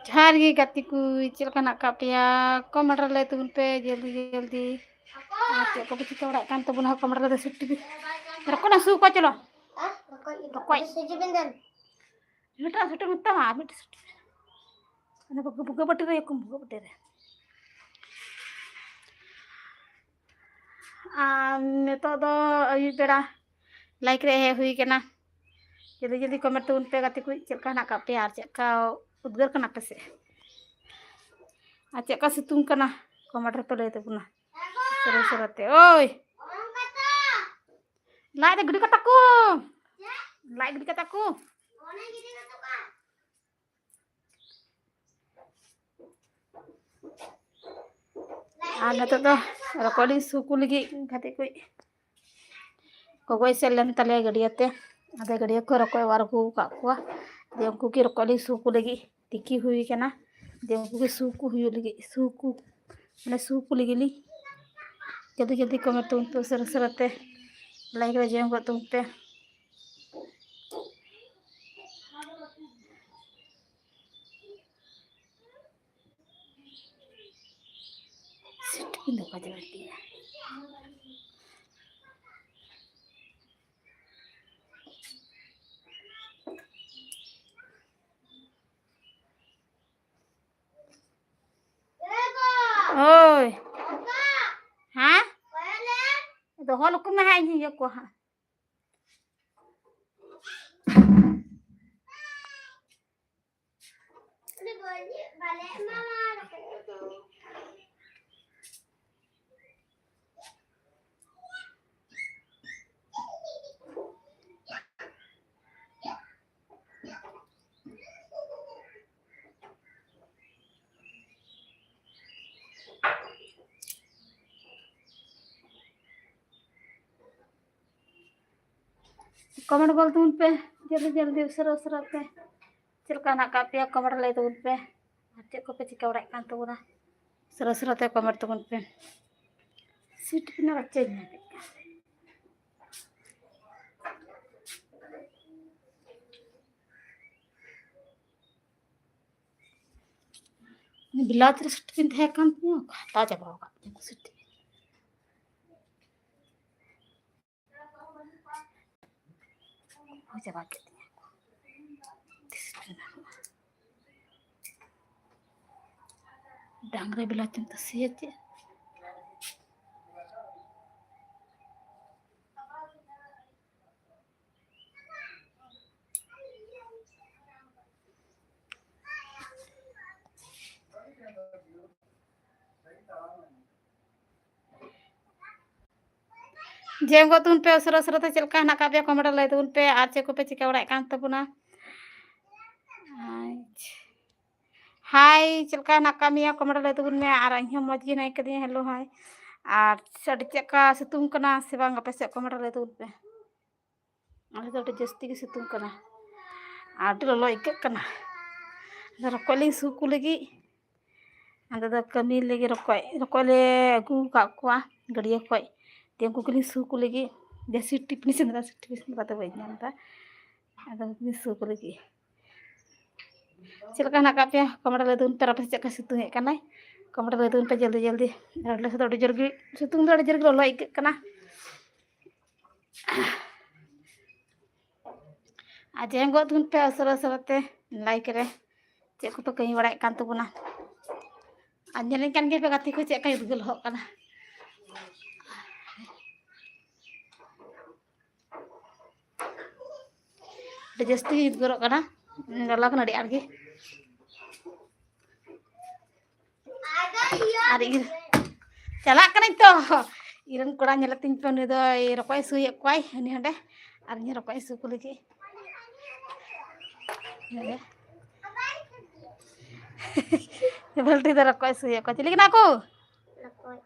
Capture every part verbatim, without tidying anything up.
ᱡᱚᱦᱟᱨ ᱜᱮ ᱜᱟᱛᱮ ᱠᱚ, ᱪᱮᱫ ᱞᱮᱠᱟ ᱦᱮᱱᱟᱜ ᱟᱠᱟᱫ ᱯᱮᱭᱟ? ᱠᱚᱢᱮᱱᱴ ᱨᱮ ᱞᱟᱹᱭ ᱛᱟᱵᱚᱱ ᱯᱮ ᱡᱚᱞᱫᱤ ᱡᱚᱞᱫᱤ᱾ ᱟᱨ ᱪᱮᱫ ᱠᱚᱯᱮ ᱪᱤᱠᱟᱹ ᱵᱟᱲᱟᱭᱮᱫ ᱠᱟᱱ ᱛᱟᱵᱚᱱᱟ ᱠᱚᱢᱮᱱᱴ ᱨᱮ? ᱥᱩᱴᱤ ᱨᱚᱠᱚᱡ ᱞᱟᱝ ᱥᱩ ᱠᱚᱣᱟ, ᱪᱚᱞᱚ᱾ ᱨᱚᱠᱚᱡ᱾ ᱢᱤᱫᱴᱟᱝ ᱥᱩᱴᱤ ᱢᱮᱛᱟᱢᱟ, ᱟᱨ ᱢᱤᱫᱴᱟᱝ ᱥᱩᱴᱤ᱾ ᱚᱱᱟ ᱵᱷᱩᱜᱟᱹ, ᱵᱷᱩᱜᱟᱹ ᱵᱟᱹᱴᱤ ᱨᱮ ᱠᱚᱢ, ᱵᱷᱩᱜᱟᱹ ᱵᱟᱹᱴᱤ ᱨᱮ᱾ ᱟᱨ ᱱᱤᱛᱚᱜ ᱫᱚ ᱟᱹᱭᱩᱵ ᱵᱮᱲᱟ ᱞᱟᱭᱤᱠ ᱨᱮ ᱦᱮᱡ ᱦᱩᱭ ᱠᱟᱱᱟ᱾ ᱡᱚᱞᱫᱤ ᱡᱚᱞᱫᱤ ᱠᱚᱢᱮᱱᱴ ᱛᱟᱵᱚᱱ ᱯᱮ ᱜᱟᱛᱮ ᱠᱚ, ᱪᱮᱫ ᱞᱮᱠᱟ ᱦᱮᱱᱟᱜ ᱟᱠᱟᱫ ᱯᱮᱭᱟ ᱟᱨ ᱪᱮᱫ ᱞᱮᱠᱟ ᱩᱫᱽᱜᱟᱹᱨ ᱠᱟᱱᱟ ᱯᱮ ᱥᱮ ᱟᱨ ᱪᱮᱫ ᱞᱮᱠᱟ ᱥᱤᱛᱩᱝ ᱠᱟᱱᱟ, ᱠᱚᱢᱮᱱᱴ ᱨᱮᱯᱮ ᱞᱟᱹᱭ ᱛᱟᱵᱚᱱᱟ᱾ ᱥᱚᱨᱚ ᱥᱚᱨᱚ ᱛᱮ, ᱳᱭ᱾ ᱞᱟᱡ ᱨᱮ ᱜᱤᱰᱤ ᱠᱟᱛᱟ ᱠᱚ᱾ ᱞᱟᱡ ᱜᱤᱰᱤ ᱠᱟᱛᱟ ᱠᱚ᱾ ᱟᱨ ᱱᱤᱛᱚᱜ ᱫᱚ ᱨᱚᱠᱚᱡ ᱞᱤᱧ ᱥᱩ ᱠᱚ ᱞᱟᱹᱜᱤᱫ ᱜᱟᱛᱮ ᱠᱚ᱾ ᱜᱚᱜᱚᱭ ᱥᱮᱱ ᱞᱮᱱ ᱛᱟᱞᱮᱭᱟ ᱜᱟᱹᱰᱭᱟᱹ ᱛᱮ᱾ ᱟᱫᱚ ᱜᱟᱹᱰᱭᱟᱹ ᱠᱷᱚᱱ ᱨᱚᱠᱚᱡ ᱚᱣᱟᱨ ᱟᱹᱜᱩ ᱟᱠᱟᱫ ᱠᱚᱣᱟ᱾ ᱡᱮ ᱩᱱᱠᱩ ᱜᱮ ᱨᱚᱠᱚᱡ ᱞᱤᱧ ᱥᱩ ᱠᱚ ᱞᱟᱹᱜᱤᱫ ᱛᱤᱠᱤ ᱦᱩᱭ ᱠᱟᱱᱟ᱾ ᱡᱮ ᱩᱱᱠᱩ ᱜᱮ ᱥᱩ ᱠᱚ ᱦᱩᱭᱩᱜ ᱞᱟᱹᱜᱤᱫ, ᱥᱩ ᱠᱚ, ᱢᱟᱱᱮ ᱥᱩ ᱠᱚ ᱞᱟᱹᱜᱤᱫ ᱞᱤᱧ᱾ ᱡᱚᱞᱫᱤ ᱡᱚᱞᱫᱤ ᱠᱚᱢᱮᱱᱴ ᱛᱟᱵᱚᱱ ᱯᱮ, ᱩᱥᱟᱹᱨᱟ ᱩᱥᱟᱹᱨᱟ ᱛᱮ ᱞᱟᱭᱤᱠ ᱨᱮ ᱡᱚᱭᱮᱱ ᱜᱚᱫ ᱛᱟᱵᱚᱱ ᱯᱮ᱾ ᱥᱤᱴ ᱠᱤᱱ ᱫᱚ ᱚᱠᱟ ᱪᱟᱵᱟ ᱠᱮᱫᱟ? ᱦᱳᱭ᱾ ᱦᱮᱸ? ᱫᱚᱦᱚ ᱞᱮᱠᱚ ᱢᱮ ᱦᱟᱸᱜ, ᱤᱧ ᱤᱭᱟᱹ ᱠᱚᱣᱟ ᱦᱟᱸᱜ᱾ ᱠᱚᱢᱮᱱᱴ ᱜᱚᱞ ᱛᱟᱵᱚᱱ ᱯᱮ, ᱡᱚᱞᱫᱤ ᱡᱚᱞᱫᱤ, ᱩᱥᱟᱹᱨᱟ ᱩᱥᱟᱹᱨᱟ ᱛᱮ᱾ ᱪᱮᱫ ᱞᱮᱠᱟ ᱦᱮᱱᱟᱜ ᱟᱠᱟᱫ ᱯᱮᱭᱟ? ᱠᱚᱢᱮᱱᱴ ᱨᱮ ᱞᱟᱹᱭ ᱛᱟᱵᱚᱱ ᱯᱮ᱾ ᱟᱨ ᱪᱮᱫ ᱠᱚᱯᱮ ᱪᱤᱠᱟᱹ ᱵᱟᱲᱟᱭᱮᱫ ᱠᱟᱱ ᱛᱟᱵᱚᱱᱟ? ᱩᱥᱟᱹᱨᱟ ᱩᱥᱟᱹᱨᱟ ᱛᱮ ᱠᱚᱢᱮᱱᱴ ᱛᱟᱵᱚᱱ ᱯᱮ᱾ ᱥᱤᱴ ᱯᱤᱱᱟᱨ ᱪᱮᱧᱡᱽ ᱧᱟᱢᱮᱫ ᱠᱟᱱ᱾ ᱵᱤᱞᱟᱹᱛ ᱨᱮ ᱥᱩᱴ ᱯᱤᱱ ᱛᱟᱦᱮᱸ ᱠᱟᱱ ᱛᱤᱧᱟᱹ, ᱦᱟᱛᱟᱣ ᱪᱟᱵᱟ ᱟᱠᱟᱫ ᱛᱤᱧᱟᱹ ᱠᱚ ᱥᱩᱴ᱾ ᱦᱩᱭ ᱪᱟᱵᱟ ᱠᱮᱫ ᱛᱤᱧᱟᱹ ᱠᱚ᱾ ᱛᱤᱥ ᱯᱮ ᱜᱟᱱᱚᱜᱼᱟ? ᱰᱟᱝᱨᱤ ᱵᱤᱞᱟᱹᱛᱤᱢ ᱛᱟᱥᱮᱭᱟ ᱪᱮᱫ? ᱡᱚᱭᱮᱱ ᱜᱚᱫ ᱛᱟᱵᱚᱱ ᱯᱮ ᱩᱥᱟᱹᱨᱟ ᱩᱥᱟᱹᱨᱟ ᱛᱮ᱾ ᱪᱮᱫ ᱞᱮᱠᱟ ᱦᱮᱱᱟᱜ ᱟᱠᱟᱫ ᱯᱮᱭᱟ, comment ᱨᱮ ᱞᱟᱹᱭ ᱛᱟᱵᱚᱱ ᱯᱮ᱾ ᱟᱨ ᱪᱮᱫ ᱠᱚᱯᱮ ᱪᱤᱠᱟᱹ ᱵᱟᱲᱟᱭᱮᱫ ᱠᱟᱱ ᱛᱟᱵᱚᱱᱟ? ᱟᱪᱪᱷᱟ᱾ Hi, ᱪᱮᱫ ᱞᱮᱠᱟ ᱦᱮᱱᱟᱜ ᱟᱠᱟᱫ ᱢᱮᱭᱟ, comment ᱨᱮ ᱞᱟᱹᱭ ᱛᱟᱵᱚᱱ ᱢᱮ᱾ ᱟᱨ ᱤᱧ ᱦᱚᱸ ᱢᱚᱡᱽ ᱜᱮ ᱦᱮᱱᱟᱜ ᱟᱠᱟᱫᱤᱧᱟ, hello, hi᱾ ᱟᱨ ᱟᱹᱰᱤ ᱪᱮᱫ ᱞᱮᱠᱟ ᱥᱤᱛᱩᱝ ᱠᱟᱱᱟ ᱥᱮ ᱵᱟᱝ ᱟᱯᱮ ᱥᱮᱫ, comment ᱨᱮ ᱞᱟᱹᱭ ᱛᱟᱵᱚᱱ ᱯᱮ᱾ ᱟᱞᱮ ᱫᱚ ᱟᱹᱰᱤ ᱡᱟᱹᱥᱛᱤ ᱜᱮ ᱥᱤᱛᱩᱝ ᱠᱟᱱᱟ, ᱟᱹᱰᱤ ᱞᱚᱞᱚ ᱟᱹᱭᱠᱟᱹᱜ ᱠᱟᱱᱟ᱾ ᱟᱫᱚ ᱨᱚᱠᱚᱡ ᱞᱤᱧ ᱥᱩ ᱠᱚ ᱞᱟᱹᱜᱤᱫ, ᱟᱫᱚ ᱫᱚ ᱠᱟᱹᱢᱤ ᱞᱟᱹᱜᱤᱫ ᱨᱚᱠᱚᱡ, ᱨᱚᱠᱚᱡ ᱞᱮ ᱟᱹᱜᱩ ᱟᱠᱟᱫ ᱠᱚᱣᱟ ᱜᱟᱹᱰᱭᱟᱹ ᱠᱷᱚᱡ᱾ ᱫᱤᱭᱮ ᱩᱱᱠᱩ ᱜᱮᱞᱤᱧ ᱥᱩ ᱠᱚ ᱞᱟᱹᱜᱤᱫ᱾ ᱡᱟᱹᱥᱛᱤ ᱴᱤᱯ ᱤᱧ ᱥᱮᱸᱫᱽᱨᱟ, ᱥᱮ ᱴᱤᱯ ᱤᱧ ᱥᱮᱸᱫᱽᱨᱟ ᱫᱚ ᱵᱟᱹᱧ ᱧᱟᱢ ᱮᱫᱟ᱾ ᱟᱫᱚ ᱩᱱᱠᱩ ᱜᱮᱞᱤᱧ ᱥᱩ ᱠᱚ ᱞᱟᱹᱜᱤᱫ᱾ ᱪᱮᱫ ᱞᱮᱠᱟ ᱦᱮᱱᱟᱜ ᱟᱠᱟᱫ ᱯᱮᱭᱟ? comment ᱨᱮ ᱞᱟᱹᱭ ᱛᱟᱵᱚᱱ ᱯᱮ, ᱟᱯᱮ ᱥᱮᱫ ᱪᱮᱫ ᱞᱮᱠᱟ ᱥᱤᱛᱩᱝ ᱮᱫ ᱠᱟᱱᱟᱭ? comment ᱨᱮ ᱞᱟᱹᱭ ᱛᱟᱵᱚᱱ ᱯᱮ ᱡᱚᱞᱫᱤ ᱡᱚᱞᱫᱤ᱾ ᱟᱨ ᱟᱞᱮ ᱥᱮᱫ ᱫᱚ ᱟᱹᱰᱤ ᱡᱳᱨ ᱜᱮ ᱥᱤᱛᱩᱝ ᱫᱚ ᱟᱹᱰᱤ ᱡᱳᱨ ᱜᱮ ᱞᱚᱞᱚ ᱟᱹᱭᱠᱟᱹᱜ ᱠᱟᱱᱟ᱾ ᱟᱨ ᱡᱚᱭᱮᱱ ᱜᱚᱫ ᱛᱟᱵᱚᱱ ᱯᱮ ᱩᱥᱟᱹᱨᱟ ᱩᱥᱟᱹᱨᱟ ᱛᱮ ᱞᱟᱭᱤᱠ ᱨᱮ᱾ ᱪᱮᱫ ᱠᱚᱯᱮ ᱠᱟᱹᱢᱤ ᱵᱟᱲᱟᱭᱮᱫ ᱠᱟᱱ ᱛᱟᱵᱚᱱᱟ? ᱟᱨ ᱧᱮᱞᱮᱧ ᱠᱟᱱ ᱜᱮᱭᱟ ᱯᱮ ᱜᱟᱛᱮ ᱠᱚ ᱪᱮᱫ ᱞᱮᱠᱟ ᱩᱫᱽᱜᱟᱹᱨ ᱞᱚᱦᱚᱫ ᱠᱟᱱᱟ᱾ ᱟᱹᱰᱤ ᱡᱟᱹᱥᱛᱤ ᱜᱮ ᱩᱫᱽᱜᱟᱹᱨᱚᱜ ᱠᱟᱱᱟ, ᱞᱚᱞᱚ ᱠᱟᱱᱟ ᱟᱹᱰᱤ ᱟᱸᱴ ᱜᱮ᱾ ᱟᱨ ᱤᱧ ᱪᱟᱞᱟᱜ ᱠᱟᱹᱱᱟᱹᱧ ᱛᱚ, ᱤᱧᱨᱮᱱ ᱠᱚᱲᱟ ᱧᱮᱞᱮ ᱛᱤᱧ ᱯᱮ, ᱩᱱᱤ ᱫᱚᱭ ᱨᱚᱠᱚᱡ ᱥᱩᱭᱮᱫ ᱠᱚᱣᱟᱭ ᱦᱟᱹᱱᱤ ᱦᱟᱸᱰᱮ, ᱟᱨ ᱤᱧ ᱨᱚᱠᱚᱡ ᱥᱩ ᱠᱚ ᱞᱟᱹᱜᱤᱫ᱾ ᱦᱮᱸ᱾ ᱵᱟᱹᱞᱴᱤ ᱫᱚ ᱨᱚᱠᱚᱡ ᱥᱩᱭᱮᱫ ᱠᱚᱣᱟ᱾ ᱪᱤᱞᱤ ᱠᱟᱱᱟ ᱠᱚ? ᱨᱚᱠᱚᱡ᱾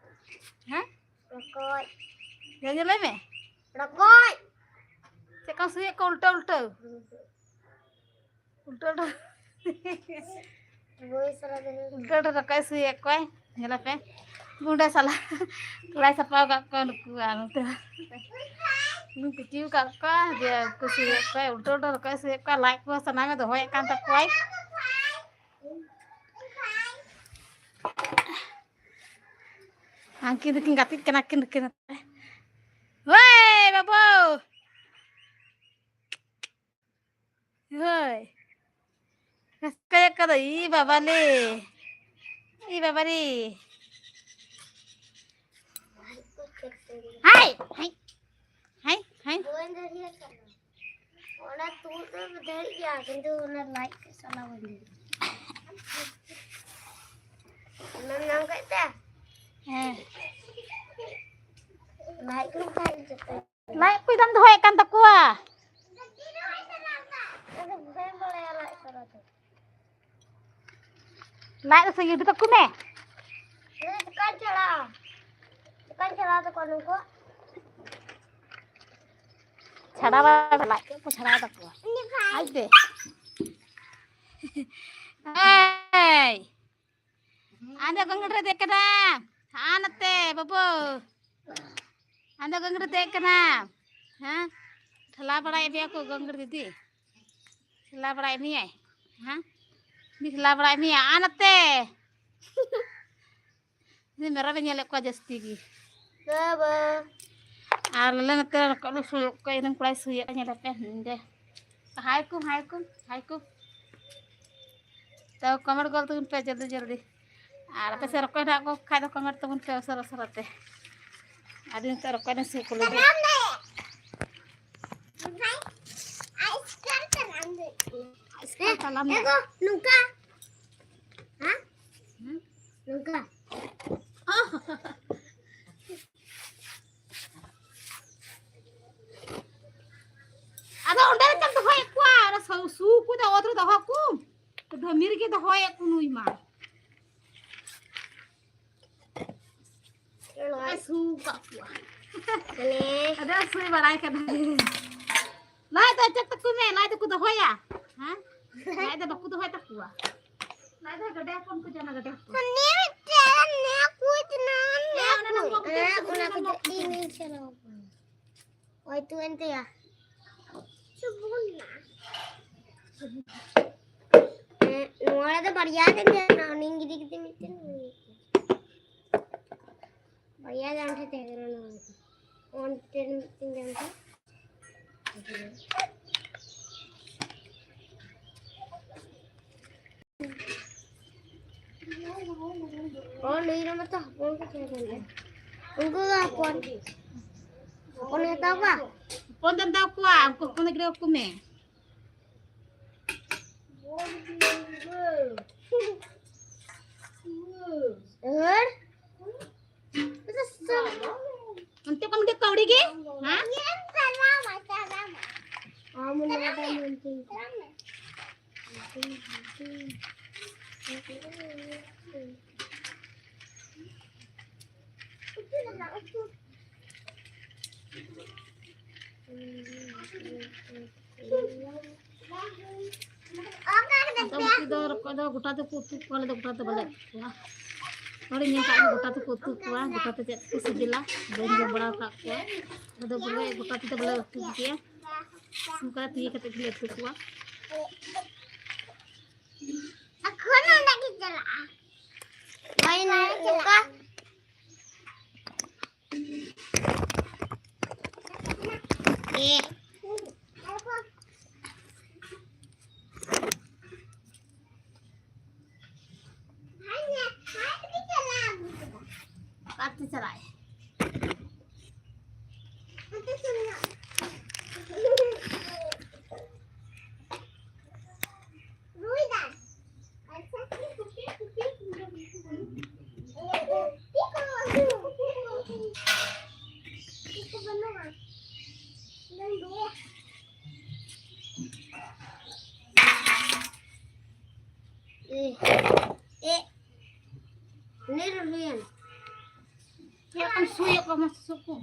ᱦᱮᱸ? ᱨᱚᱠᱚᱡ᱾ ᱡᱟᱭ ᱞᱟᱹᱭ ᱢᱮ᱾ ᱨᱚᱠᱚᱡ᱾ ᱪᱮᱫ ᱠᱟᱢ ᱥᱩᱭᱮᱫ ᱠᱚᱣᱟ ᱩᱞᱴᱟᱹ ᱩᱞᱴᱟᱹ? ᱩᱞᱴᱟᱹ ᱩᱞᱴᱟᱹ᱾ ᱵᱳᱭ ᱥᱟᱞᱟ ᱫᱚ ᱩᱞᱴᱟᱹ ᱩᱞᱴᱟᱹ ᱨᱚᱠᱚᱡ ᱥᱩᱭᱮᱫ ᱠᱚᱣᱟᱭ᱾ ᱧᱮᱞ ᱟᱯᱮ᱾ ᱜᱩᱸᱰᱟᱹ ᱥᱟᱞᱟ᱾ ᱛᱷᱚᱲᱟᱭ ᱥᱟᱯᱷᱟ ᱟᱠᱟᱫ ᱠᱚᱣᱟ ᱱᱩᱠᱩ ᱟᱨ ᱱᱚᱛᱮ᱾ ᱤᱧ ᱛᱤᱠᱤ ᱟᱠᱟᱫ ᱠᱚᱣᱟ, ᱡᱮ ᱩᱱᱠᱩ ᱥᱩᱭᱮᱫ ᱠᱚᱣᱟᱭ, ᱩᱞᱴᱟᱹ ᱩᱞᱴᱟᱹ ᱨᱚᱠᱚᱡ ᱥᱩᱭᱮᱫ ᱠᱚᱣᱟ, ᱞᱟᱡ ᱠᱚ ᱥᱟᱱᱟᱢᱮ ᱫᱚᱦᱚᱭᱮᱫ ᱠᱟᱱ ᱛᱟᱠᱚᱣᱟᱭ᱾ ᱩᱱᱠᱤᱱ ᱫᱚᱠᱤᱱ ᱜᱟᱛᱮᱜ ᱠᱟᱱᱟ, ᱠᱤᱱ ᱫᱚᱠᱤᱱ ᱱᱚᱛᱮ᱾ ᱦᱳᱭ ᱵᱟᱹᱵᱩ, ᱦᱳᱭ, ᱨᱟᱹᱥᱠᱟᱹᱭᱮᱫ ᱠᱟᱱᱟ᱾ ᱤ ᱵᱟᱵᱟ ᱞᱮ, ᱤ ᱵᱟᱵᱟ ᱨᱮ᱾ ᱦᱟᱭ, ᱦᱟᱭ, ᱦᱟᱭ, ᱦᱟᱭ᱾ ᱚᱱᱟ ᱛᱩᱫ ᱫᱚ ᱫᱟᱲᱮᱭᱟᱜ ᱜᱮᱭᱟ, ᱠᱤᱱᱛᱩ ᱚᱱᱟ ᱞᱟᱡ ᱠᱚ ᱥᱟᱞᱟ ᱵᱟᱹᱧ ᱫᱟᱲᱮᱭᱟᱜᱼᱟ᱾ ᱚᱱᱟᱢ ᱧᱟᱢ ᱠᱮᱫ ᱛᱮ? ᱦᱮᱸ᱾ ᱞᱟᱡ ᱠᱚ ᱠᱷᱟᱡ ᱡᱚᱛᱚ᱾ ᱞᱟᱡ ᱠᱚ ᱫᱚᱢ ᱫᱚᱦᱚᱭᱮᱫ ᱠᱟᱱ ᱛᱟᱠᱚᱣᱟ᱾ ᱟᱫᱚ ᱵᱟᱹᱧ ᱵᱟᱲᱟᱭᱟ ᱞᱟᱡ ᱥᱟᱞᱟ ᱫᱚ᱾ ᱞᱟᱡ ᱫᱚ ᱥᱟᱺᱜᱤᱧ ᱨᱮ ᱛᱟᱠᱚ ᱢᱮ᱾ ᱪᱮᱠᱟᱧ ᱪᱷᱟᱲᱟᱣᱟ? ᱪᱮᱠᱟᱧ ᱪᱷᱟᱲᱟᱣ ᱛᱟᱠᱚᱣᱟ ᱱᱩᱠᱩ? ᱪᱷᱟᱲᱟᱣᱟ, ᱞᱟᱡ ᱠᱚ ᱪᱷᱟᱲᱟᱣ ᱛᱟᱠᱚᱣᱟ᱾ ᱟᱡ ᱛᱮ᱾ ᱮᱭ! ᱟᱫᱚ ᱜᱚᱝᱜᱟᱹᱲ ᱨᱮ ᱫᱮᱡ ᱠᱟᱱᱟ᱾ ᱦᱟ ᱱᱟᱛᱮ, ᱵᱟᱹᱵᱩ᱾ ᱟᱫᱚ ᱜᱚᱝᱜᱟᱹᱲ ᱨᱮ ᱫᱮᱡ ᱠᱟᱱᱟ᱾ ᱦᱮᱸ? ᱴᱷᱮᱞᱟᱣ ᱵᱟᱲᱟᱭᱮᱫ ᱢᱮᱭᱟ ᱠᱚ ᱜᱚᱝᱜᱟᱹᱲ ᱫᱤᱫᱤ᱾ ᱴᱷᱮᱞᱟᱣ ᱵᱟᱲᱟᱭᱮᱫ ᱢᱮᱭᱟᱭ᱾ ᱦᱮᱸ? ᱩᱱᱤ ᱴᱷᱮᱞᱟᱣ ᱵᱟᱲᱟᱭᱮᱫ ᱢᱮᱭᱟ᱾ ᱟ ᱱᱟᱛᱮ᱾ ᱩᱱᱤ ᱢᱮᱨᱚᱢᱮ ᱧᱮᱞᱮᱫ ᱠᱚᱣᱟ ᱡᱟᱹᱥᱛᱤ ᱜᱮ᱾ ᱵᱟᱵᱟ᱾ ᱟᱨ ᱞᱟᱞᱮ ᱱᱚᱛᱮ ᱨᱚᱠᱚᱡ ᱞᱮ ᱥᱩᱭᱮᱫ ᱠᱚᱣᱟ, ᱤᱱᱟᱹᱝ ᱠᱚᱲᱟᱭ ᱥᱩᱭᱮᱫ ᱠᱚᱣᱟ, ᱧᱮᱞᱮ ᱯᱮ ᱱᱚᱸᱰᱮ᱾ ᱦᱟᱭ ᱠᱚ, ᱦᱟᱭ ᱠᱚ, ᱦᱟᱭ ᱠᱚ᱾ ᱛᱚ comment ᱜᱚᱫ ᱛᱟᱵᱚᱱ ᱯᱮ ᱡᱚᱞᱫᱤ ᱡᱚᱞᱫᱤ᱾ ᱟᱨ ᱟᱯᱮ ᱥᱮᱫ ᱨᱚᱠᱚᱡ ᱦᱮᱱᱟᱜ ᱠᱚ ᱠᱷᱟᱡ ᱫᱚ comment ᱛᱟᱵᱚᱱ ᱯᱮ ᱩᱥᱟᱹᱨᱟ ᱩᱥᱟᱹᱨᱟ ᱛᱮ᱾ ᱟᱹᱰᱤ ᱱᱤᱛᱚᱜ ᱨᱚᱠᱚᱡ ᱞᱮ ᱥᱩ ᱠᱚ ᱞᱟᱹᱜᱤᱫ᱾ ᱟᱭᱤᱥᱠᱨᱤᱢ ᱛᱟᱞᱟᱢ ᱫᱚ᱾ ᱟᱭᱤᱥᱠᱨᱤᱢ ᱛᱟᱞᱟᱢ ᱫᱚ᱾ ᱮ ᱜᱚ, ᱱᱚᱝᱠᱟ᱾ ᱦᱮᱸ? ᱦᱩᱸ? ᱱᱚᱝᱠᱟ᱾ ᱟᱫᱚ ᱚᱸᱰᱮ ᱨᱮᱜᱮᱢ ᱫᱚᱦᱚᱭᱮᱫ ᱠᱚᱣᱟ, ᱚᱱᱟ ᱥᱩ-, ᱥᱩ ᱠᱚᱫᱚ ᱚᱛ ᱨᱮ ᱫᱚᱦᱚ ᱠᱚᱢ᱾ ᱰᱷᱟᱹᱢᱤ ᱨᱮᱜᱮ ᱫᱚᱦᱚᱭᱮᱫ ᱠᱚ ᱱᱩᱭ ᱢᱟ᱾ ᱟᱨ ᱥᱩ ᱠᱟᱜ ᱠᱚᱣᱟ᱾ ᱦᱟᱱᱮ᱾ ᱟᱫᱚ ᱥᱩᱭ ᱵᱟᱲᱟᱭ ᱠᱟᱱᱟ᱾ ᱞᱟᱡ ᱫᱚ ᱚᱪᱚᱜ ᱛᱟᱠᱚ ᱢᱮ, ᱞᱟᱡ ᱫᱚᱠᱚ ᱫᱚᱦᱚᱭᱟ᱾ ᱦᱮᱸ? ᱞᱟᱡ ᱫᱚ ᱵᱟᱠᱚ ᱫᱚᱦᱚᱭ ᱛᱟᱠᱚᱣᱟ᱾ ᱞᱟᱡ ᱫᱚ ᱜᱮᱰᱮ ᱦᱚᱯᱚᱱ ᱠᱚ ᱡᱚᱢᱟ, ᱜᱮᱰᱮ ᱦᱚᱯᱚᱱ᱾ ᱦᱟᱱᱮ ᱢᱤᱫᱴᱮᱱ ᱱᱚᱣᱟ ᱠᱚ ᱤᱛᱟᱹ᱾ ᱦᱮᱸ, ᱚᱱᱟ ᱫᱚ ᱦᱮᱸ, ᱚᱱᱟ ᱠᱚ ᱤᱧ ᱪᱟᱞᱟᱣ ᱠᱟᱱᱟ᱾ ᱦᱳᱭ, ᱛᱩ ᱮᱱ ᱛᱟᱭᱟ᱾ ᱦᱮᱸ, ᱱᱚᱣᱟ ᱨᱮᱫᱚ ᱵᱟᱨᱭᱟ ᱜᱮ ᱛᱟᱦᱮᱱᱟ, ᱩᱱᱤᱧ ᱜᱤᱰᱤ ᱠᱮᱫᱮ ᱢᱤᱫᱴᱮᱱ᱾ ᱯᱮᱭᱟ ᱡᱟᱝ ᱴᱷᱮᱱ ᱛᱟᱦᱮᱸ ᱠᱟᱱᱟ ᱱᱚᱣᱟ ᱫᱚ᱾ ᱚᱱᱛᱮ ᱨᱮ ᱢᱤᱫᱴᱮᱱ ᱡᱟᱝ ᱴᱷᱮᱱ᱾ ᱚ, ᱱᱩᱭ ᱨᱮ ᱢᱟᱛᱚ ᱦᱚᱯᱚᱱ ᱠᱚ ᱛᱟᱦᱮᱸ ᱠᱟᱱ ᱜᱮᱭᱟ᱾ ᱩᱱᱠᱩ ᱫᱚ ᱦᱚᱯᱚᱱ᱾ ᱦᱚᱯᱚᱱ ᱦᱟᱛᱟᱣ ᱠᱚᱣᱟ? ᱦᱚᱯᱚᱱ ᱫᱚᱢ ᱦᱟᱛᱟᱣ ᱠᱚᱣᱟ, ᱩᱱᱠᱩ ᱦᱚᱯᱚᱱ ᱜᱤᱫᱽᱨᱟᱹ ᱠᱚ ᱢᱮ᱾ ᱟᱨ ᱚᱱᱛᱮ ᱠᱷᱚᱱ ᱜᱮ ᱠᱟᱹᱣᱰᱤ ᱜᱮ? ᱦᱮᱸ? ᱟᱫᱚ ᱩᱱᱠᱩ ᱫᱚ ᱨᱚᱠᱚᱡ ᱫᱚ ᱜᱚᱴᱟ ᱛᱮᱠᱚ ᱩᱛᱩ ᱠᱚᱣᱟ, ᱟᱞᱮ ᱫᱚ ᱜᱚᱴᱟ ᱛᱮ ᱵᱟᱞᱮ ᱩᱛᱩ ᱠᱚᱣᱟ᱾ ᱱᱚᱰᱮ ᱧᱮᱞ ᱠᱟᱜ ᱢᱮ, ᱜᱚᱴᱟ ᱛᱮᱠᱚ ᱩᱛᱩ ᱠᱚᱣᱟ, ᱜᱚᱴᱟ ᱛᱮ ᱪᱮᱫ ᱠᱚ ᱥᱤᱵᱤᱞᱟ, ᱵᱟᱹᱧ ᱡᱚᱢ ᱵᱟᱲᱟ ᱟᱠᱟᱫ ᱠᱚᱣᱟ᱾ ᱟᱫᱚ ᱵᱚᱞᱮ ᱜᱚᱴᱟ ᱛᱮᱫᱚ ᱵᱟᱞᱮ ᱩᱛᱩ ᱠᱚᱜᱮᱭᱟ, ᱚᱱᱠᱟ ᱛᱮᱜᱮ ᱠᱟᱛᱮ ᱜᱮᱞᱮ ᱩᱛᱩ ᱠᱚᱣᱟ᱾ ᱮᱠᱷᱚᱱ ᱚᱸᱰᱮ ᱜᱮ ᱪᱟᱞᱟᱜᱼᱟ᱾ ᱵᱟᱭ ᱱᱚᱝᱠᱟ᱾ ᱮ᱾ ᱚᱠᱟᱛᱮ ᱪᱟᱞᱟᱜ ᱟᱭ? ᱮ, ᱮ, ᱱᱮᱨ ᱦᱩᱭᱮᱱ᱾ ᱪᱮᱫ ᱞᱮᱠᱟᱢ ᱥᱩᱭᱮᱫ ᱠᱚᱣᱟ ᱢᱟᱥᱮ ᱥᱩᱠᱩ?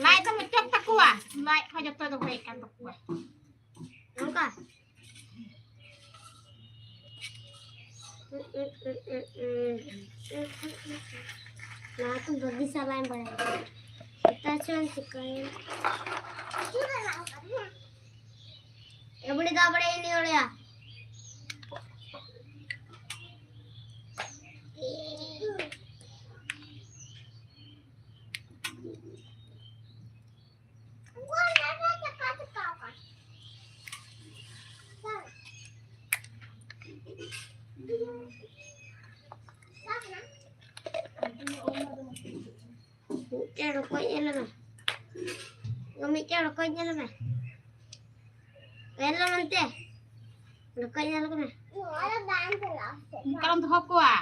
ᱞᱟᱡ ᱫᱚ ᱢᱩᱪᱟᱹᱫ ᱛᱟᱠᱚᱣᱟ, ᱞᱟᱡ ᱦᱚᱸ ᱡᱚᱛᱚ ᱫᱚ ᱦᱩᱭ ᱠᱟᱱ ᱛᱟᱠᱚᱣᱟ᱾ ᱱᱚᱝᱠᱟ᱾ ᱱᱚᱣᱟ ᱠᱚ ᱵᱟᱹᱜᱤ ᱥᱟᱞᱟᱭ ᱵᱟᱲᱟᱭᱟ᱾ ᱥᱮᱛᱟ ᱪᱚᱝ ᱪᱤᱠᱟᱹᱭᱟ? எப்படி தான் படையினோடயா? ᱢᱤᱫᱴᱮᱱ ᱨᱚᱠᱚᱡ ᱧᱮᱞ ᱢᱮ᱾ ᱢᱤᱫᱴᱮᱱ ᱨᱚᱠᱚᱡ ᱧᱮᱞ ᱢᱮ᱾ ᱧᱮᱞ ᱢᱮ ᱚᱱᱛᱮ᱾ ᱨᱚᱠᱚᱡ ᱧᱮᱞ ᱠᱚ ᱢᱮ᱾ ᱚᱱᱠᱟᱢ ᱫᱚᱦᱚ ᱠᱚᱣᱟ᱾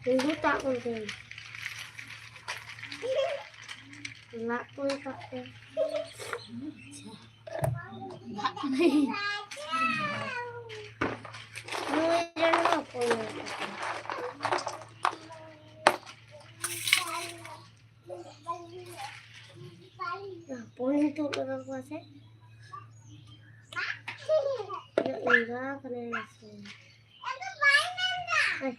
ᱛᱤᱸᱜᱩ ᱛᱟᱜ ᱠᱚ ᱛᱤᱧ᱾ ᱞᱟᱜ ᱠᱚ ᱢᱮᱛᱟᱜ ᱛᱮ᱾ ᱱᱩᱭ ᱨᱮᱱ ᱦᱚᱸ ᱚᱠᱚᱭ ᱢᱮᱛᱟᱜ ᱛᱮ᱾ ᱦᱚᱯᱚᱱ ᱛᱩᱫ ᱞᱟᱜᱟ ᱠᱚᱣᱟ ᱥᱮ? ᱤᱧ ᱮᱸᱜᱟ ᱠᱟᱱᱟᱭ ᱥᱮ? ᱟᱭ᱾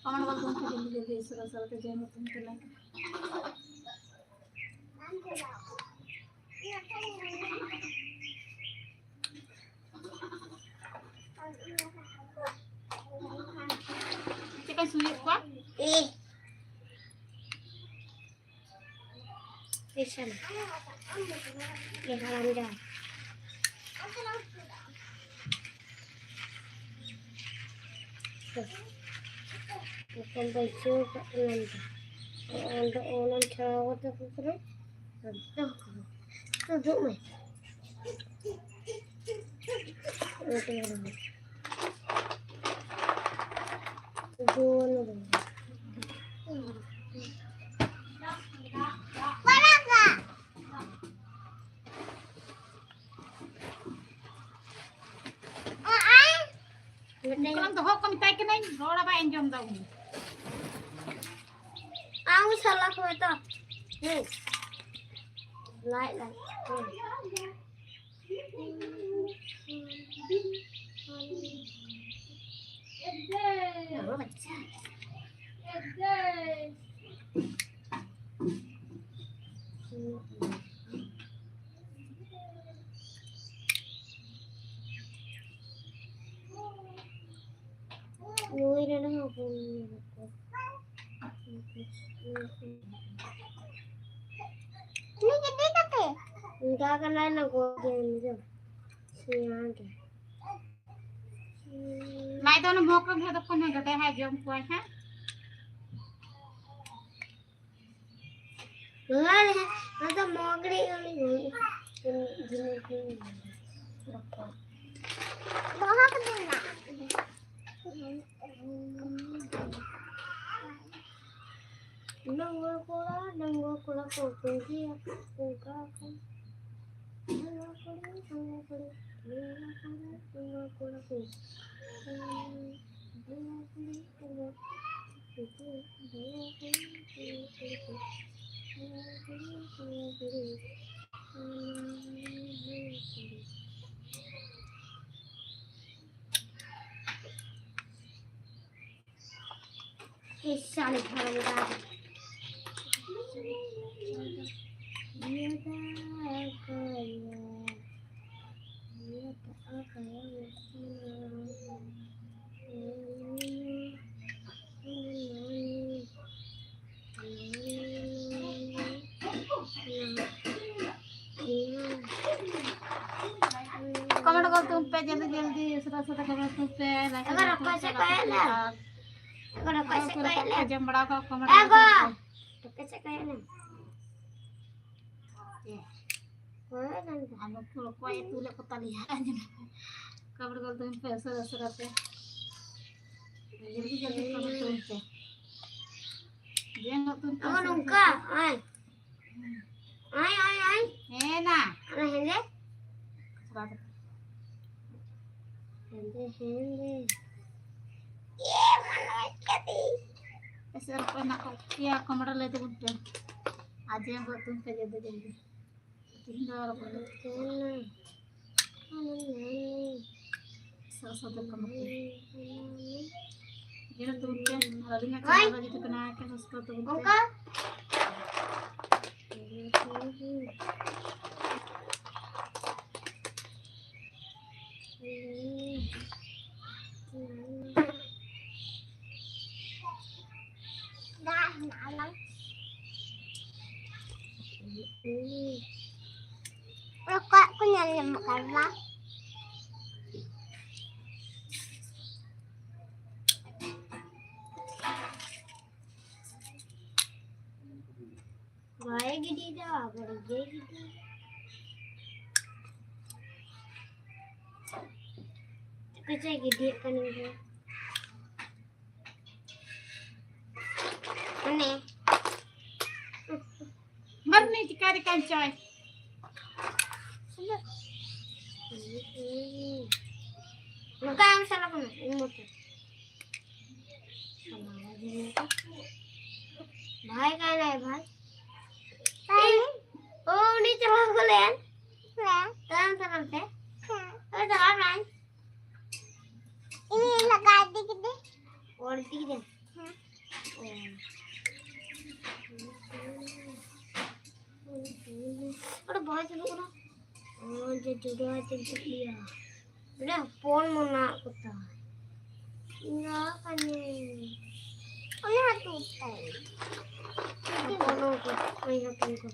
कमेंट बॉक्स में जल्दी जल्दी इस तरह से होते जय मुकुंद के लाइक। ᱪᱮᱫ ᱠᱟᱭ ᱥᱩᱭᱮᱫ ᱠᱚᱣᱟ? ᱮ᱾ ᱯᱮᱥᱟᱞ᱾ ᱮ ᱦᱟᱲᱟᱢ ᱡᱟᱶᱟᱭ᱾ ᱮᱠᱫᱚᱢ ᱵᱟᱹᱭᱥᱟᱹᱣ ᱠᱟᱜ ᱠᱟᱱᱟ ᱚᱸᱰᱮ᱾ ᱚᱸᱰᱮ ᱚᱱᱟᱢ ᱪᱷᱟᱲᱟᱣ ᱠᱟᱛᱮ ᱠᱚ ᱠᱟᱱᱟ᱾ ᱟᱨ ᱫᱚᱦᱚ ᱠᱟᱜ ᱢᱮ᱾ ᱛᱩᱫᱩᱜ ᱢᱮ᱾ ᱚᱸᱰᱮ ᱨᱚᱦᱚᱭ᱾ ᱛᱩᱫᱩᱜ ᱢᱮ᱾ ᱢᱮᱛᱟᱭ ᱠᱟᱹᱱᱟᱹᱧ, ᱨᱚᱲ ᱵᱟᱭ ᱟᱸᱡᱚᱢ ᱫᱟ ᱩᱱᱤ᱾ ᱟᱢ ᱥᱟᱞᱟ ᱠᱚ ᱢᱮᱛᱟ᱾ ᱦᱮᱸ᱾ ᱞᱟᱡ ᱞᱟᱡ᱾ ᱦᱮᱸ᱾ ᱱᱩᱭ ᱨᱮᱱ ᱦᱚᱸ ᱵᱚᱱ ᱧᱮᱞ ᱠᱚᱣᱟ᱾ ᱩᱱᱤ ᱜᱤᱫᱽᱨᱟᱹ ᱠᱟᱛᱮ? ᱚᱱᱠᱟ ᱠᱟᱱᱟᱭ ᱱᱟ ᱜᱚᱡ ᱮᱱ ᱫᱚ᱾ ᱥᱮᱭᱟ ᱜᱮ᱾ ᱞᱟᱡ ᱫᱚ ᱚᱱᱟ ᱢᱚᱜᱽ ᱨᱮ ᱫᱚᱦᱚ ᱠᱟᱜ ᱢᱮ, ᱜᱮᱰᱮ ᱦᱟᱸᱜ ᱡᱚᱢ ᱠᱚᱣᱟᱭ ᱦᱟᱸᱜ᱾ ᱱᱚᱣᱟ ᱨᱮ, ᱱᱚᱣᱟ ᱫᱚ ᱢᱚᱜᱽ ᱨᱮ ᱩᱱᱤ ᱡᱤᱱᱤᱥ ᱫᱚᱦᱚ ᱠᱟᱛᱮ ᱢᱮᱱᱟᱜᱼᱟ᱾ ᱰᱟᱺᱜᱩᱣᱟᱹ ᱠᱚᱲᱟ, ᱰᱟᱺᱜᱩᱣᱟᱹ ᱠᱚᱲᱟ ᱠᱚ ᱠᱩᱞᱤᱭᱟ, ᱚᱱᱠᱟ ᱠᱚ᱾ ᱰᱟᱺᱜᱩᱣᱟᱹ ᱠᱩᱲᱤ, ᱰᱟᱺᱜᱩᱣᱟᱹ ᱠᱩᱲᱤ, ᱰᱟᱺᱜᱩᱣᱟᱹ ᱠᱚᱲᱟ ᱠᱚ᱾ ᱰᱟᱺᱜᱩᱣᱟᱹ ᱠᱩᱲᱤ, ᱰᱟᱺᱜᱩᱣᱟᱹ ᱠᱩᱲᱤ, ᱰᱟᱺᱜᱩᱣᱟᱹ ᱠᱩᱲᱤ, ᱰᱟᱺᱜᱩᱣᱟᱹ ᱠᱩᱲᱤ ᱠᱚ᱾ ᱰᱟᱺᱜᱩᱣᱟᱹ ᱠᱩᱲᱤ, ᱰᱟᱺᱜᱩᱣᱟᱹ ᱠᱩᱲᱤ, ᱰᱟᱺᱜᱩᱣᱟᱹ ᱠᱩᱲᱤ᱾ ये साले हरामजादे। ये कमेंट कर तुम पे जल्दी जल्दी, उसका साथ कमेंट तुम पे, लाइक अगर कर तुम आपको पे, कैसे लाइक कहे ना? कर। अगर आपको और कैसे पूरा कहे ना? जम बड़ा का कमेंट एगो। कर तुम पे। तो कैसे कहे ना? ये। हाँ, जानता। हम लोग को कोई तू ले पता नहीं है। कमेंट कर तुम पे, ऐसा ऐसा करते। जल्दी जल्दी कमेंट तुम पे। ये लो तुम पे, अब ऐसा नौका, करते। आए। आए, आए, आए। है ना? अरे, हेंदे। थोड़ा सा। हेंदे, हेंदे। ᱪᱮᱫ ᱞᱮᱠᱟ ᱦᱮᱱᱟᱜ ᱠᱟᱜ ᱯᱮᱭᱟ? ᱠᱚᱢᱮᱱᱴ ᱨᱮ ᱞᱟᱹᱭ ᱛᱟᱵᱚᱱ ᱯᱮ᱾ ᱟᱨ ᱡᱮ ᱵᱟᱹᱫ ᱫᱩᱢ ᱯᱮ ᱡᱚᱞᱫᱤ ᱡᱚᱞᱫᱤ᱾ ᱛᱤᱦᱤᱧ ᱫᱚ ᱟᱨᱚ ᱵᱟᱹᱫ ᱫᱩᱢ᱾ ᱥᱟᱶ ᱥᱟᱶᱛᱮ ᱠᱚᱢᱮᱱᱴ ᱯᱮ᱾ ᱡᱮ ᱛᱩᱢ ᱯᱮ᱾ ᱟᱨ ᱟᱹᱞᱤᱧᱟᱜ ᱪᱮᱱᱮᱞ ᱨᱮ ᱡᱩᱫᱤ ᱯᱮ ᱱᱟᱣᱟ ᱠᱷᱟᱱ ᱥᱟᱵᱥᱠᱨᱟᱭᱤᱵ ᱛᱟᱵᱚᱱ ᱯᱮ᱾ ᱨᱚᱠᱚᱡ ᱠᱚ ᱧᱮᱞ ᱧᱟᱢᱚᱜ ᱠᱟᱱᱟ᱾ ᱵᱟᱭ ᱜᱤᱰᱤᱭᱮᱫᱟ, ᱟᱵᱟᱨ ᱤᱭᱟᱹᱭ ᱜᱤᱰᱤᱭᱮᱫᱟ᱾ ᱪᱮᱫ ᱠᱚᱪᱚᱭ ᱜᱤᱰᱤᱭᱮᱫ ᱠᱟᱱ ᱜᱮᱭᱟ᱾ ᱢᱟᱱᱮ ᱢᱟᱨᱱᱤ ᱪᱤᱠᱟᱹ ᱨᱮ ᱠᱟᱱ ᱪᱚᱭ᱾ ᱱᱚᱝᱠᱟ ᱮᱢ ᱥᱟᱞᱟ ᱠᱟᱱᱟ, ᱤᱧ ᱢᱚᱛᱚ᱾ ᱵᱷᱟᱭ ᱠᱟᱱᱟᱭ ᱵᱷᱟᱭ᱾ ᱛᱟᱭ᱾ ᱳ, ᱩᱱᱤ ᱪᱟᱞᱟᱣ ᱜᱚᱫ ᱞᱮᱱ᱾ ᱦᱮᱸ᱾ ᱛᱟᱲᱟᱢ ᱛᱟᱲᱟᱢ ᱛᱮ᱾ ᱦᱮᱸ᱾ ᱳᱭ ᱪᱟᱞᱟᱣ ᱱᱟᱭ᱾ ᱤᱧ ᱞᱟᱜᱟ ᱤᱫᱤ ᱠᱮᱫᱮ᱾ ᱚᱨ ᱤᱫᱤ ᱠᱮᱫᱮ᱾ ᱦᱮᱸ᱾ ᱚ᱾ ᱚᱸᱰᱮ ᱵᱟᱭ ᱪᱟᱞᱟᱜ ᱠᱟᱱᱟ᱾ ᱚ, ᱡᱮ ᱡᱚᱡᱚ ᱟᱭ ᱛᱤᱧ ᱪᱮᱫ ᱞᱮᱭᱟ᱾ ᱚᱸᱰᱮ ᱦᱚᱯᱚᱱ ᱢᱮᱱᱟᱜ ᱠᱚᱛᱟ᱾ ᱤᱧ ᱨᱟᱜ ᱠᱟᱹᱱᱟᱹᱧ᱾ ᱚᱱᱟ ᱦᱚᱸ ᱛᱩᱫ ᱛᱟᱭ᱾ ᱦᱚᱯᱚᱱ ᱠᱚ, ᱚᱭ ᱦᱚᱯᱚᱱ ᱠᱚ᱾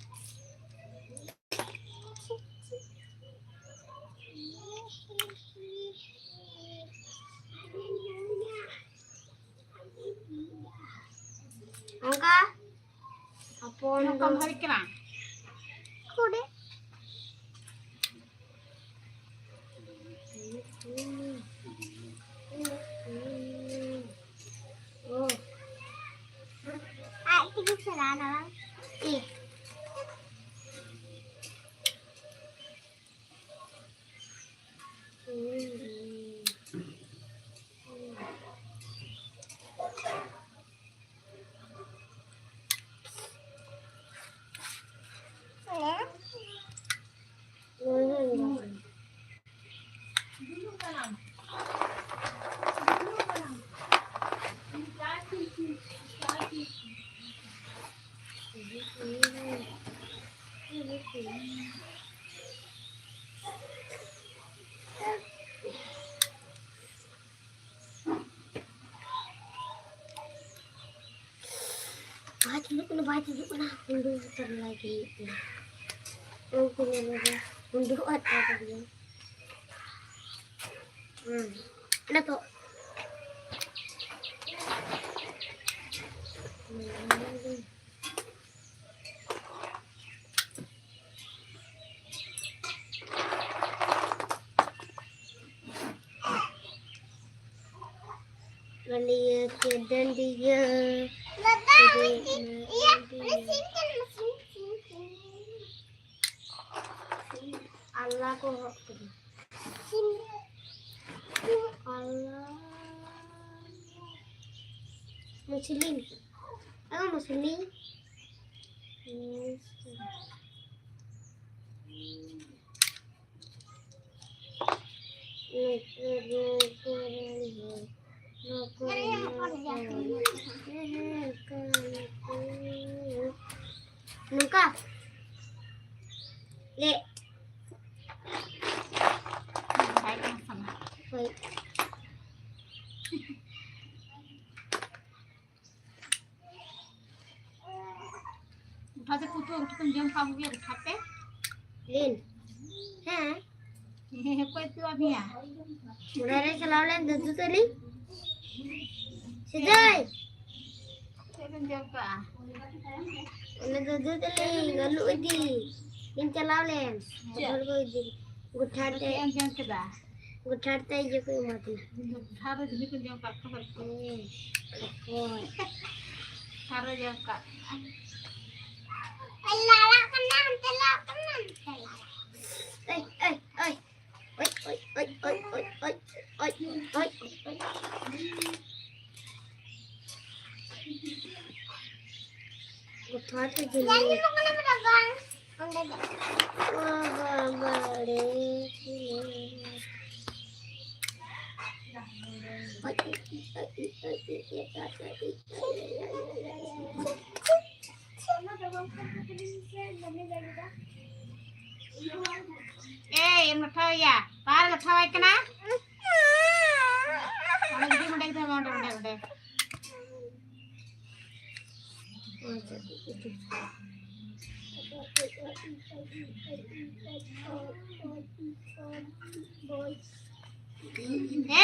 ᱚᱱᱠᱟ ᱦᱚᱯᱚᱱ ᱱᱚᱝᱠᱟᱢ ᱫᱚ ᱦᱟᱹᱨᱤᱡ ᱠᱟᱱᱟ? ᱠᱩᱰᱤ᱾ ᱳ᱾ ᱟᱡ ᱛᱮᱜᱮ ᱪᱟᱞᱟᱣᱱᱟ ᱵᱟᱝ? ᱤ᱾ ᱵᱟᱭ ᱦᱤᱡᱩᱜ ᱠᱟᱱᱟ, ᱵᱟᱭ ᱦᱤᱡᱩᱜ ᱠᱟᱱᱟ, ᱩᱰᱩᱠ ᱩᱛᱟᱹᱨ ᱞᱟᱹᱜᱤᱫ᱾ ᱩᱱᱠᱩ ᱧᱮᱞ ᱢᱮ, ᱩᱰᱩᱠ ᱟᱫ ᱛᱟᱠᱚ ᱜᱮᱭᱟ᱾ ᱦᱩᱸ᱾ ᱚᱱᱟ ᱛᱚ᱾ ᱰᱟᱹᱰᱤᱭᱟᱹ ᱠᱮ ᱰᱟᱹᱰᱤᱭᱟᱹ᱾ ᱫᱟᱫᱟ, ᱰᱟᱹᱰᱤᱭᱟᱹ ᱤᱭᱟᱹ, ᱰᱟᱹᱰᱤᱭᱟᱹ᱾ ᱚᱱᱟ ᱥᱤᱢ ᱠᱟᱱᱟ, ᱥᱤᱢ, ᱥᱤᱢ, ᱥᱤᱢ᱾ ᱟᱞᱞᱟ ᱠᱚ ᱦᱚᱦᱚ ᱠᱮᱫᱟ᱾ ᱥᱤᱢ᱾ ᱟᱞᱞᱟ᱾ ᱢᱩᱥᱞᱤᱢ᱾ ᱟᱭᱳ ᱢᱩᱥᱞᱤᱢ᱾ ᱱᱚᱝᱠᱟ᱾ ᱞᱮ᱾ ᱦᱳᱭ᱾ ᱜᱚᱴᱟ ᱛᱮ ᱯᱩᱛᱩ ᱩᱛᱩ ᱠᱚᱢ ᱡᱚᱢ ᱠᱟᱜ ᱠᱚᱜᱮᱭᱟ ᱜᱚᱴᱟ ᱛᱮ? ᱞᱤᱱ᱾ ᱦᱮᱸ᱾ ᱦᱮᱸ, ᱦᱮᱸ, ᱚᱠᱚᱭ ᱩᱛᱩ ᱟᱫ ᱢᱮᱭᱟ? ᱚᱲᱟᱜ ᱨᱮ ᱪᱟᱞᱟᱣ ᱞᱮᱱ ᱫᱟᱫᱩ ᱛᱟᱹᱞᱤᱧ᱾ ᱥᱮᱫᱟᱹᱭ᱾ ᱪᱮᱫ ᱵᱮᱱ ᱡᱚᱢ ᱠᱟᱜᱼᱟ? ᱚᱱᱟ ᱫᱟᱫᱩ ᱛᱟᱹᱞᱤᱧ ᱟᱹᱞᱩ ᱤᱫᱤ ᱞᱤᱧ ᱪᱟᱞᱟᱣ ᱞᱮᱱ᱾ ᱪᱮᱫ? ᱦᱚᱲ ᱠᱚ ᱤᱫᱤ᱾ ᱜᱚᱴᱷᱟ ᱛᱮ᱾ ᱪᱮᱫ ᱮᱢ ᱡᱚᱢ ᱠᱮᱫᱟ? ᱜᱚᱴᱷᱟ ᱛᱮ ᱤᱭᱟᱹ ᱠᱚ ᱮᱢᱟ ᱫᱤᱧᱟ᱾ ᱜᱚᱴᱷᱟ ᱨᱮ ᱡᱤᱞ ᱠᱚ ᱡᱚᱢ ᱠᱟᱜ ᱠᱚᱣᱟ᱾ ᱦᱮᱸ, ᱚᱠᱚᱭ? ᱜᱚᱴᱷᱟ ᱨᱮ ᱡᱚᱢ ᱠᱟᱜ ᱠᱚᱣᱟ᱾ ᱞᱟᱲᱟᱜ ᱠᱟᱱᱟ, ᱚᱱᱛᱮ ᱞᱟᱲᱟᱜ ᱠᱟᱱᱟ, ᱚᱱᱛᱮ ᱞᱟᱲᱟᱜ᱾ ᱮᱭ, ᱮᱭ, ᱮᱭ᱾ ᱚᱭ, ᱚᱭ, ᱚᱭ᱾ ᱜᱚᱴᱷᱟ ᱛᱮ ᱡᱤᱞ᱾ ᱚ ᱵᱟᱵᱟ ᱨᱮ᱾ ᱮᱭ, ᱮᱢ ᱞᱟᱴᱷᱟᱣᱟᱭᱟ? ᱵᱟᱢ ᱞᱟᱴᱷᱟᱣᱟᱭ ᱠᱟᱱᱟ? ᱚᱸᱰᱮ ᱜᱤᱰᱤ, ᱚᱸᱰᱮ ᱜᱤᱰᱤ, ᱚᱸᱰᱮ, ᱚᱸᱰᱮ, ᱚᱸᱰᱮ᱾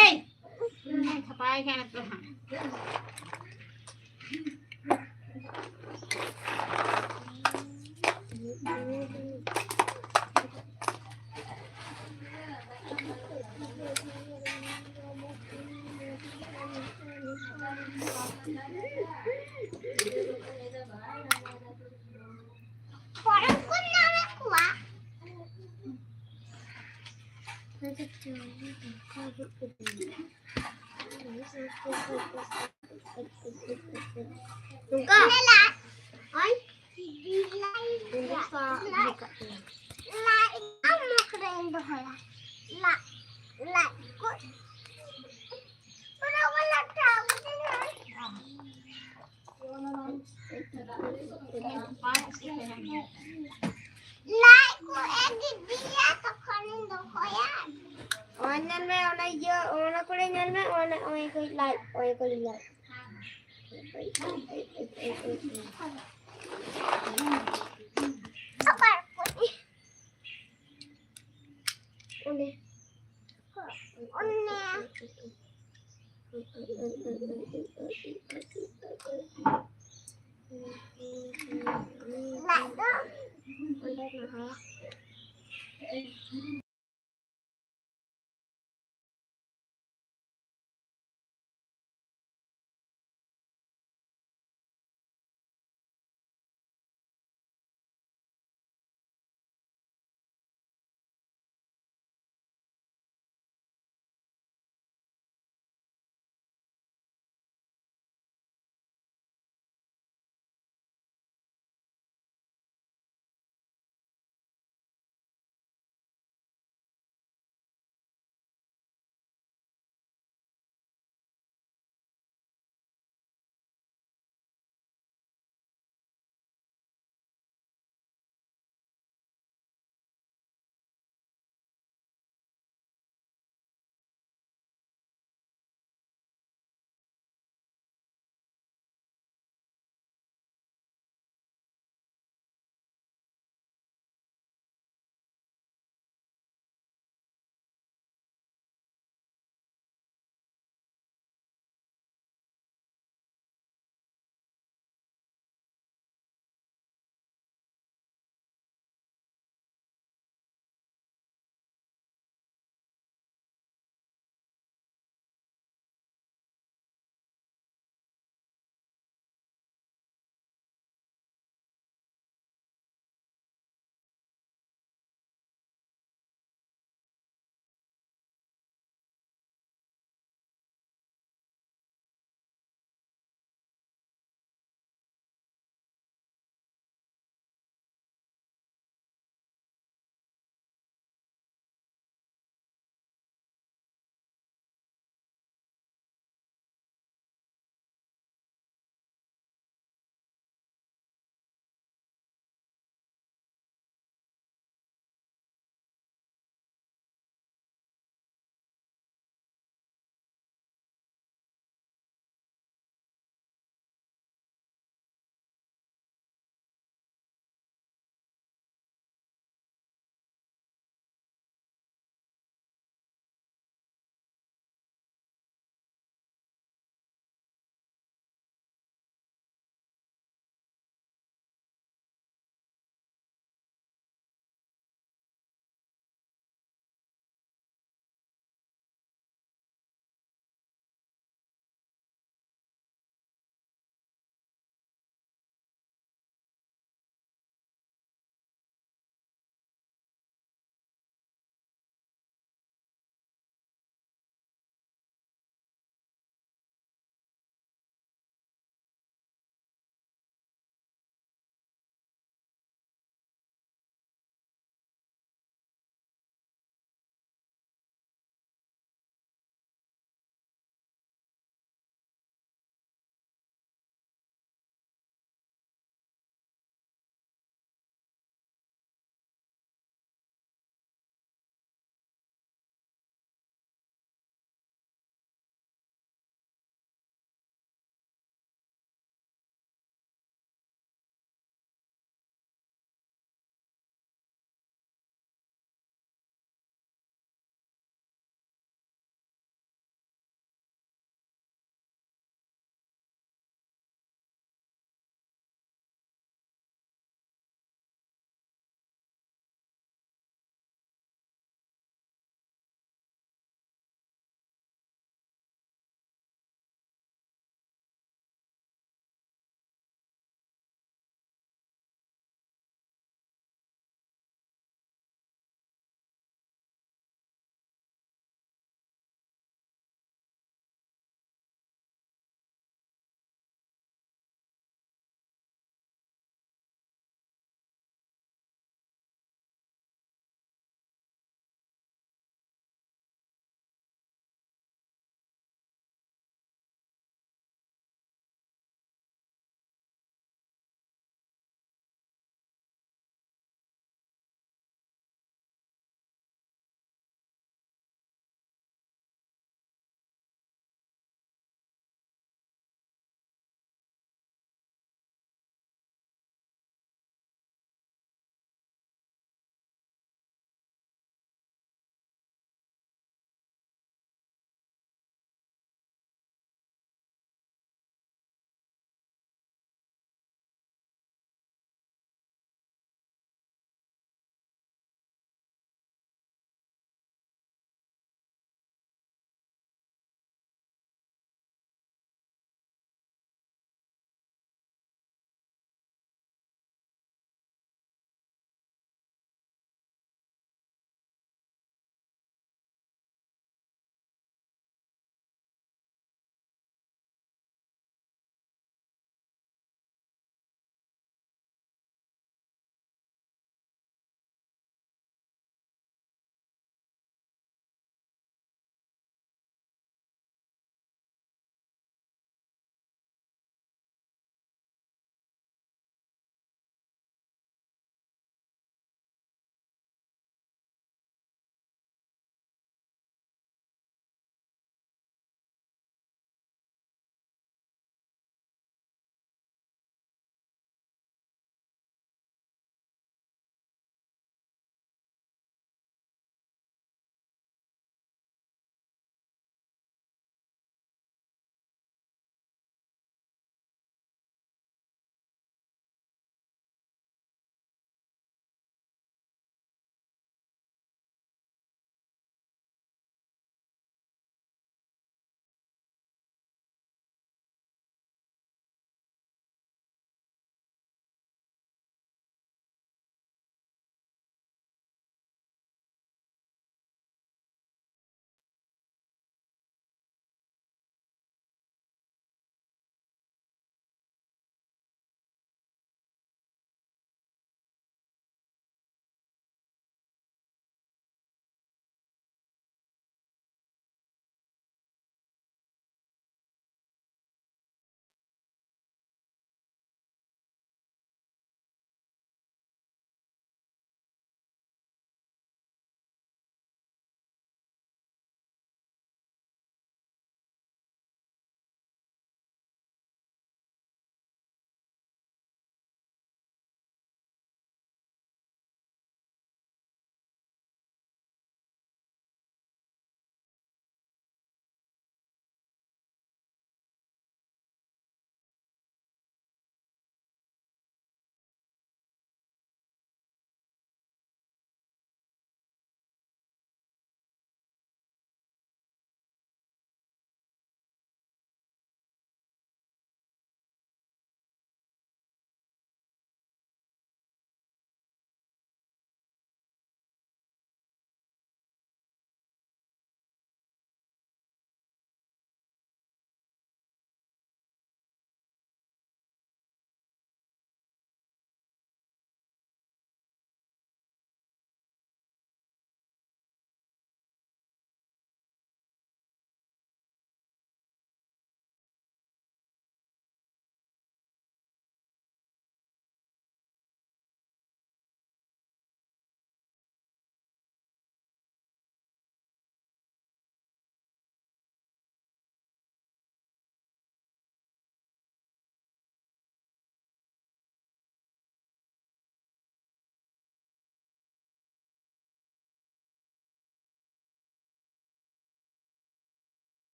ᱮᱭ! ᱠᱷᱟᱯᱟᱭ ᱠᱟᱱᱟ ᱛᱚ ᱦᱟᱸᱜ᱾ ᱯᱚᱨᱚᱵᱽ ᱠᱚ ᱧᱟᱢᱮᱫ ᱠᱚᱣᱟ᱾ ᱱᱚᱝᱠᱟ᱾ ᱧᱮᱞᱟ᱾ ᱳᱭ᱾ ᱞᱟᱡ ᱟᱢ ᱢᱩᱠᱷ ᱨᱮᱧ ᱫᱚᱦᱚᱭᱟ᱾ ᱞᱟᱡ, ᱞᱟᱡ ᱠᱚ᱾ ᱯᱩᱨᱟᱹ ᱠᱚ ᱞᱟᱴᱷᱟ ᱠᱟᱛᱮ ᱞᱟᱡ ᱠᱚ ᱮ ᱜᱤᱰᱤᱭᱟ, ᱛᱚᱠᱷᱚᱱᱤᱧ ᱫᱚᱦᱚᱭᱟ᱾ ᱚᱱᱟ ᱧᱮᱞ ᱢᱮ, ᱚᱱᱟ ᱤᱭᱟᱹ, ᱚᱱᱟ ᱠᱚᱨᱮ ᱧᱮᱞ ᱢᱮ, ᱚᱱᱟ, ᱚᱱᱟ ᱠᱚ ᱞᱟᱡ, ᱚᱱᱟ ᱠᱚ ᱞᱟᱡ᱾ ᱟᱵᱟᱨ ᱠᱚ ᱚᱸᱰᱮ᱾ ᱚᱱᱮ᱾ ᱞᱟᱡ ᱫᱚ ᱚᱸᱰᱮ ᱫᱚᱦᱚᱭᱟ᱾